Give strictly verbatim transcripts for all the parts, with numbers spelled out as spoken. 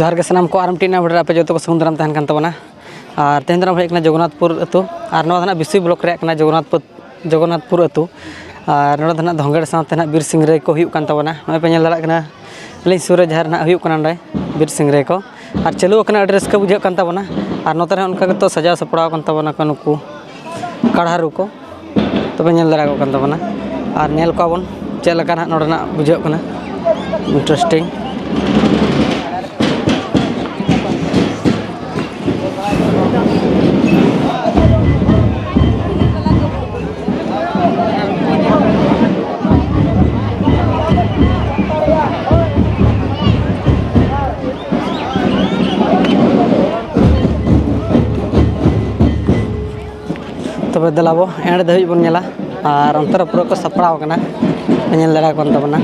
ᱡᱚᱦᱟᱨ ᱜᱮ ᱥᱟᱱᱟᱢ ᱠᱚ, ᱟᱨ ᱢᱤᱫᱴᱤᱡ ᱱᱟᱣᱟ video ᱨᱮ ᱟᱯᱮ ᱡᱚᱛᱚ ᱠᱚ ᱥᱟᱹᱜᱩᱱ ᱫᱟᱨᱟᱢ ᱛᱟᱦᱮᱱ ᱠᱟᱱ ᱛᱟᱵᱚᱱᱟ᱾ ᱟᱨ ᱛᱮᱦᱮᱧ ᱫᱚ ᱱᱟᱜ ᱦᱮᱡ ᱠᱟᱱᱟ ᱡᱚᱜᱚᱱᱱᱟᱛᱷᱯᱩᱨ ᱟᱹᱛᱩ, ᱟᱨ ᱱᱚᱣᱟ ᱫᱚ ᱱᱟᱜ ᱵᱤᱥᱩᱭ block ᱨᱮᱭᱟᱜ ᱠᱟᱱᱟ ᱡᱚᱜᱚᱱᱱᱟᱛᱷᱯᱩᱨ, ᱡᱚᱜᱚᱱᱱᱟᱛᱷᱯᱩᱨ ᱟᱹᱛᱩ᱾ ᱟᱨ ᱱᱚᱰᱮ ᱫᱚ ᱱᱟᱜ ᱫᱷᱚᱸᱜᱮᱲ ᱥᱟᱶᱛᱮ ᱱᱟᱜ ᱵᱤᱨ ᱥᱤᱝᱨᱟᱹᱭ ᱠᱚ ᱦᱩᱭᱩᱜ ᱠᱟᱱ ᱛᱟᱵᱚᱱᱟ᱾ ᱱᱚᱜᱼᱚᱭ ᱯᱮ ᱧᱮᱞ ᱫᱟᱲᱮᱭᱟᱜ ᱠᱟᱱᱟ, ᱟᱹᱞᱤᱧ ᱥᱩᱨ ᱨᱮ ᱡᱟᱦᱟᱸ ᱨᱮ ᱱᱟᱜ ᱦᱩᱭᱩᱜ ᱠᱟᱱᱟ ᱱᱚᱰᱮ ᱵᱤᱨ ᱥᱤᱝᱨᱟᱹᱭ ᱠᱚ᱾ ᱟᱨ ᱪᱟᱹᱞᱩ ᱟᱠᱟᱱᱟ, ᱟᱹᱰᱤ ᱨᱟᱹᱥᱠᱟᱹ ᱵᱩᱡᱷᱟᱹᱜ ᱠᱟᱱ ᱛᱟᱵᱚᱱᱟ᱾ ᱟᱨ ᱱᱚᱛᱮ ᱨᱮᱦᱚᱸ ᱚᱱᱠᱟ ᱜᱮᱛᱚ ᱥᱟᱡᱟᱣ ᱥᱟᱯᱲᱟᱣ ᱟᱠᱟᱱ ᱛᱟᱵᱚᱱᱟ ᱠᱚ ᱱᱩᱠᱩ ᱠᱟᱲᱦᱟᱨᱩ ᱠᱚ᱾ ᱛᱚᱵᱮ ᱧᱮᱞ ᱫᱟᱲᱮᱭᱟᱠᱚ ᱠᱟᱱ ᱛᱟᱵᱚᱱᱟ᱾ ᱟᱨ ᱧᱮᱞ ᱠᱚᱣᱟ ᱵᱚᱱ ᱪᱮᱫ ᱞᱮᱠᱟ ᱱᱟᱦᱟᱜ ᱱᱚᱰᱮᱱᱟᱜ ᱵᱩᱡᱷᱟᱹᱜ ᱠᱟᱱᱟ, interesting᱾ ᱛᱚᱵᱮ ᱫᱮᱞᱟ ᱵᱚ end ᱫᱷᱟᱹᱵᱤᱡ ᱵᱚᱱ ᱧᱮᱞᱟ᱾ ᱟᱨ ᱚᱱᱛᱮ ᱨᱮ ᱯᱩᱨᱟᱹ ᱠᱚ ᱥᱟᱯᱲᱟᱣ ᱟᱠᱟᱱᱟ, ᱧᱮᱞ ᱫᱟᱲᱮᱭᱟᱜ ᱠᱟᱱ ᱛᱟᱵᱚᱱᱟ᱾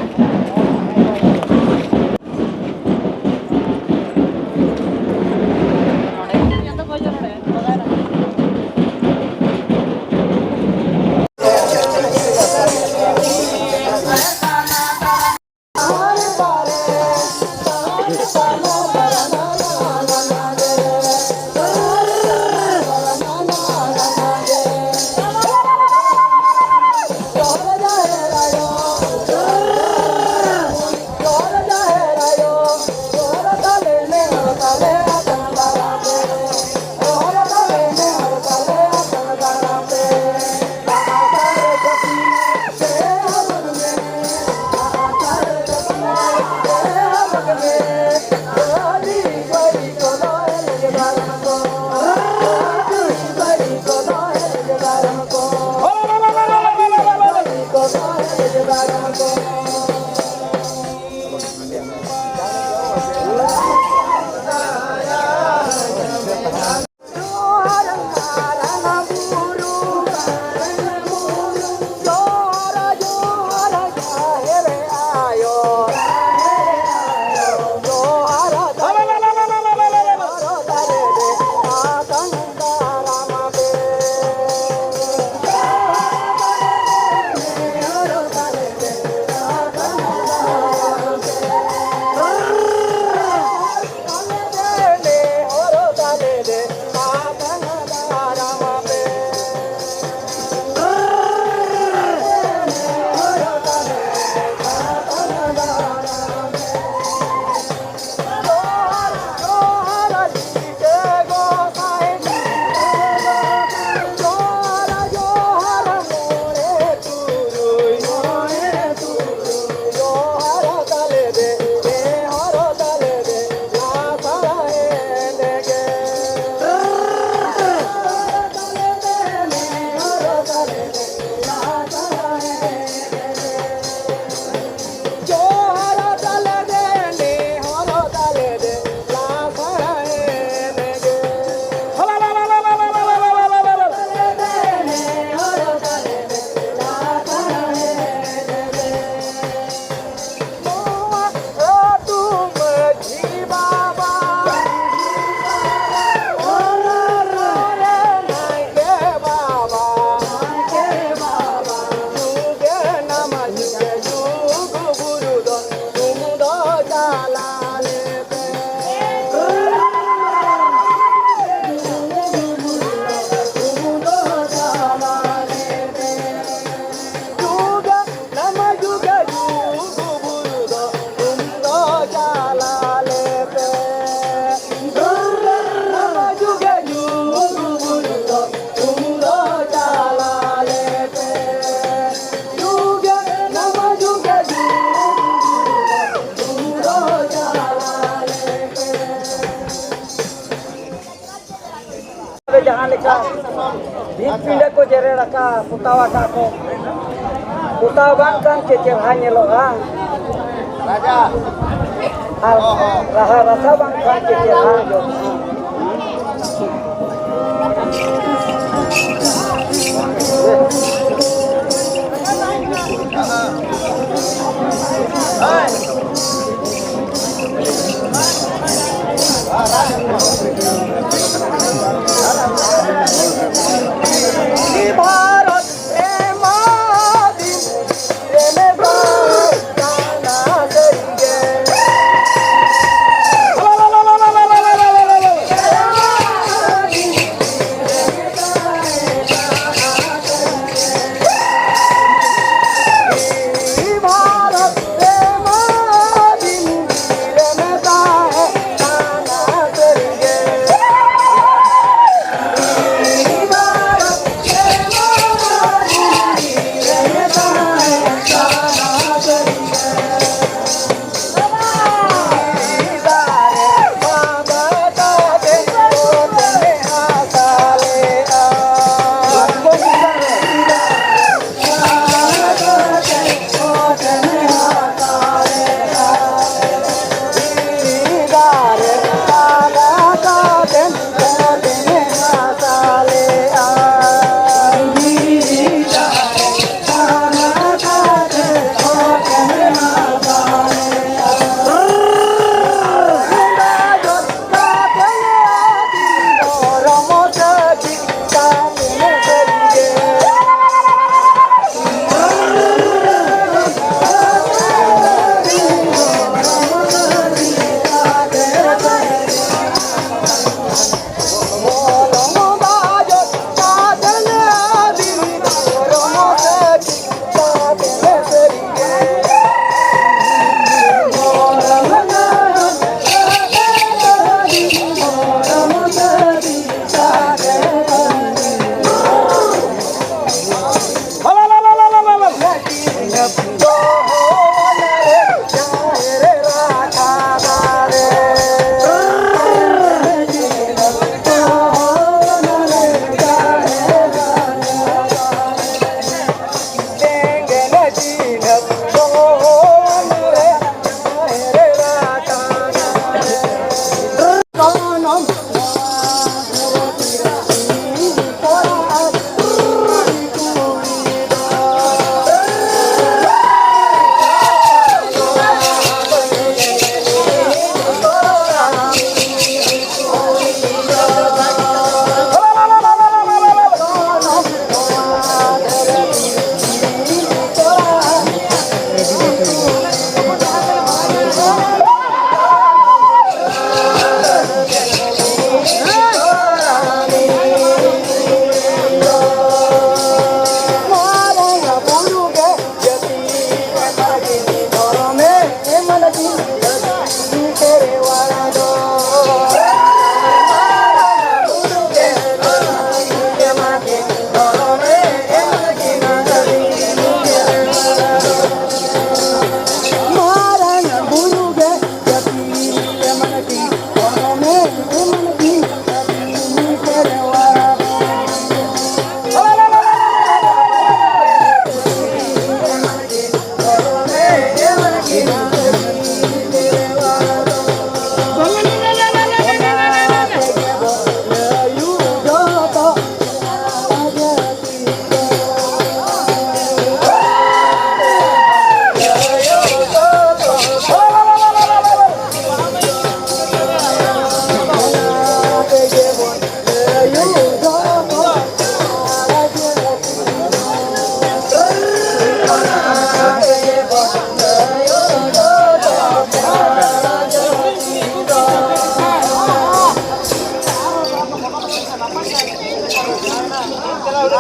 ᱵᱷᱤᱛ ᱯᱤᱸᱰᱟᱹ ᱠᱚ ᱡᱮᱨᱮᱲ ᱟᱠᱟᱫ, ᱯᱚᱛᱟᱣ ᱟᱠᱟᱫ ᱠᱚ᱾ ᱯᱚᱛᱟᱣ ᱵᱟᱝᱠᱷᱟᱱ ᱪᱮᱫ ᱪᱮᱦᱨᱟ ᱧᱮᱞᱚᱜᱼᱟ? ᱨᱟᱡᱟ᱾ ᱟᱨ ᱨᱟᱦᱟ ᱨᱟᱥᱟ ᱵᱟᱝᱠᱷᱟᱱ ᱪᱮᱫ ᱪᱮᱦᱨᱟ ᱟᱸᱡᱚᱢᱚᱜᱼᱟ? ᱵᱷᱟᱨᱚᱛ ᱨᱮ ᱢᱟ ᱫᱤᱱ ᱨᱮ ᱢᱮᱥᱟ ᱠᱟᱱᱟ ᱥᱟᱹᱨᱤᱜᱮ᱾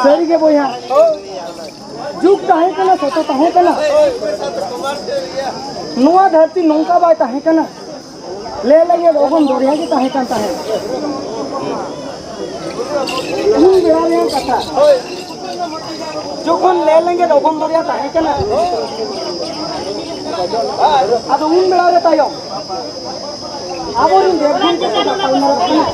ᱥᱟᱹᱨᱤ ᱜᱮ ᱵᱚᱭᱦᱟ, ᱡᱩᱜᱽ ᱛᱟᱦᱮᱸ ᱠᱟᱱᱟ, ᱥᱚᱛᱚ ᱛᱟᱦᱮᱸ ᱠᱟᱱᱟ᱾ ᱱᱚᱣᱟ ᱫᱷᱟᱹᱨᱛᱤ ᱱᱚᱝᱠᱟ ᱵᱟᱭ ᱛᱟᱦᱮᱸ ᱠᱟᱱᱟ᱾ ᱞᱮ ᱞᱮᱸᱜᱮᱫ ᱚᱜᱚᱢ ᱫᱚᱨᱭᱟ ᱜᱮ ᱛᱟᱦᱮᱸ ᱠᱟᱱ ᱛᱟᱦᱮᱸᱫ᱾ ᱩᱱ ᱵᱮᱲᱟ ᱨᱮᱭᱟᱜ ᱠᱟᱛᱷᱟ, ᱡᱚᱠᱷᱚᱱ ᱞᱮ ᱞᱮᱸᱜᱮᱫ ᱚᱜᱚᱢ ᱫᱚᱨᱭᱟ ᱛᱟᱦᱮᱸ ᱠᱟᱱᱟ, ᱟᱫᱚ ᱩᱱ ᱵᱮᱲᱟ ᱨᱮ ᱛᱟᱭᱚᱢ ᱟᱵᱚᱨᱮᱱ ᱫᱮᱵ ᱜᱚᱢᱠᱮ ᱠᱚ ᱜᱟᱯᱟᱞ ᱢᱟᱨᱟᱜ ᱠᱟᱱᱟ᱾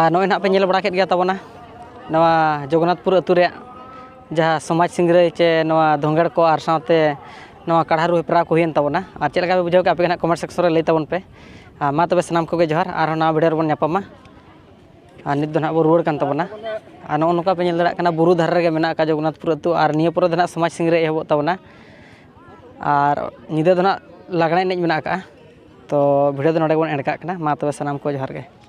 ᱟᱨ ᱱᱚᱜᱼᱚᱭ ᱱᱟᱦᱟᱜ ᱯᱮ ᱧᱮᱞ ᱵᱟᱲᱟ ᱠᱮᱫ ᱜᱮᱭᱟ ᱛᱟᱵᱚᱱᱟ, ᱱᱚᱣᱟ ᱡᱚᱜᱚᱱᱱᱟᱛᱷᱯᱩᱨ ᱟᱹᱛᱩ ᱨᱮᱭᱟᱜ ᱡᱟᱦᱟᱸ ᱥᱚᱢᱟᱡᱽ ᱥᱤᱝᱨᱟᱹᱭ ᱪᱮ ᱱᱚᱣᱟ ᱫᱷᱚᱝᱜᱮᱲ ᱠᱚ ᱟᱨ ᱥᱟᱶᱛᱮ ᱱᱚᱣᱟ ᱠᱟᱲᱦᱟᱨᱩ ᱦᱮᱯᱨᱟᱣ ᱠᱚ ᱦᱩᱭᱮᱱ ᱛᱟᱵᱚᱱᱟ᱾ ᱟᱨ ᱪᱮᱫ ᱞᱮᱠᱟ ᱯᱮ ᱵᱩᱡᱷᱟᱹᱣ ᱠᱮᱫᱼᱟ, ᱟᱯᱮ ᱜᱮ ᱱᱟᱦᱟᱜ comment section ᱨᱮ ᱞᱟᱹᱭ ᱛᱟᱵᱚᱱ ᱯᱮ᱾ ᱟᱨ ᱢᱟ ᱛᱚᱵᱮ ᱥᱟᱱᱟᱢ ᱠᱚᱜᱮ ᱡᱚᱦᱟᱨ, ᱟᱨᱦᱚᱸ ᱱᱟᱣᱟ video ᱨᱮᱵᱚᱱ ᱧᱟᱯᱟᱢᱟ᱾ ᱟᱨ ᱱᱤᱛ ᱫᱚ ᱱᱟᱦᱟᱜ ᱵᱚᱱ ᱨᱩᱣᱟᱹᱲ ᱠᱟᱱ ᱛᱟᱵᱚᱱᱟ᱾ ᱟᱨ ᱱᱚᱜᱼᱚ ᱱᱚᱝᱠᱟ ᱯᱮ ᱧᱮᱞ ᱫᱟᱲᱮᱭᱟᱜ ᱠᱟᱱᱟ, ᱵᱩᱨᱩ ᱫᱷᱟᱨᱮ ᱨᱮᱜᱮ ᱢᱮᱱᱟᱜ ᱟᱠᱟᱫ ᱡᱚᱜᱚᱱᱱᱟᱛᱷᱯᱩᱨ ᱟᱹᱛᱩ, ᱟᱨ ᱱᱤᱭᱟᱹ ᱯᱚᱨᱮ ᱫᱚ ᱱᱟᱦᱟᱜ ᱥᱚᱢᱟᱡᱽ ᱥᱤᱝᱨᱟᱹᱭ ᱮᱦᱚᱵᱚᱜ ᱛᱟᱵᱚᱱᱟ᱾ ᱟᱨ ᱧᱤᱫᱟᱹ ᱫᱚ ᱱᱟᱦᱟᱜ ᱞᱟᱜᱽᱬᱮ ᱮᱱᱮᱡ ᱢᱮᱱᱟᱜ ᱟᱠᱟᱫᱼᱟ᱾ ᱛᱚ video ᱫᱚ ᱱᱚᱰᱮ ᱜᱮᱵᱚᱱ end ᱠᱟᱜ ᱠᱟᱱᱟ᱾ ᱢᱟ ᱛᱚᱵᱮ ᱥᱟᱱᱟᱢ ᱠᱚ ᱡᱚᱦᱟᱨ ᱜᱮ᱾